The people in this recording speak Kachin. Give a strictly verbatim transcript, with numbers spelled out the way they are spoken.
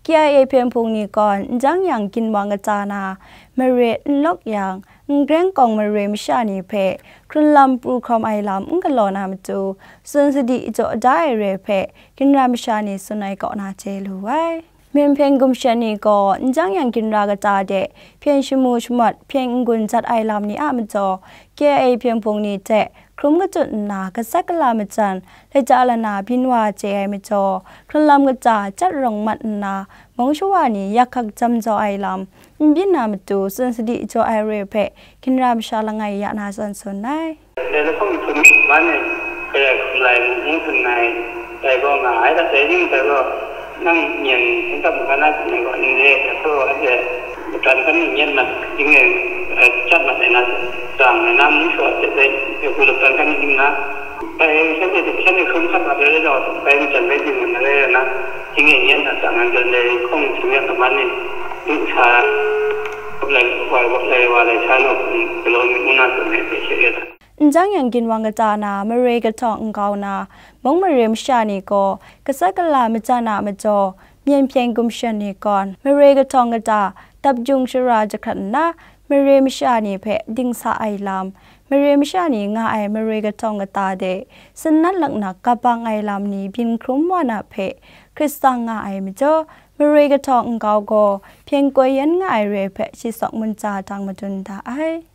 K I A hpyen hpung ni gaw n jang yang ginwang kata na mare n lawk yang, n greng kawng mare masha ni hpe hkrunlam pru hkawm ai lam n galaw na matu, tsun sadi jaw da ai re hpe ginra masha ni tsun ai kaw na chye lu ai. Myen hpyen gumshan ni gaw n jang yang ginra kata de hpyen shamu shamawt, hpyen n-gun jat ai lam ni a majaw, K I A hpyen hpung ni hte hkrum kachyut nna, gasat gala majan, lata lana byin wa chye ai majaw, hkrunlam kata jat rawng mat nna, mung shawa ni yak hkak jam jaw ai lam n byin na matu, tsun sadi jaw ai re hpe ginra masha langai ya na tsan tsun ai. Dai lahkawng hpun man e, kare hkum lai mu, mu hpun nai, dai gaw nga ai, dai ning dai gaw, nang myen hkungkam hkungga na hpun gaw, n re, dai gaw, anhte matan kan ning yen mat, ning e, eh, cat mat ai na, tsang ai na, mu shawa hte dai, dai hku luptan kan ning na, dai shanhte, shanhte hkrum hkap mat ai rau, dai majan bai byin mat ai na, ning e yen na tsang ai, dai hkawng hpun yak man e, ning sa, wap lai, wap lai, wa lai, sa naw hpun, galaw myit ngu na tsun ai hpe she re ai. N jang yang ginwang kata na mare kahtawng nkau na mung mare masha ni gaw gasat gala majan a majaw, myen hpyen gumshan ni gawn mare kahtawng kata dap jung shara jahkrat nna, mare masha ni hpe dingsa ai lam, mare masha ni nga ai mare kahtawng kata de sinat laknak kabang ai lam ni byin hkrum wa na hpe hkrit tsang nga ai majaw, mare kahtawng nkau gaw hpyen koi yan nga ai re hpe shi sawk munca dang madun da ai.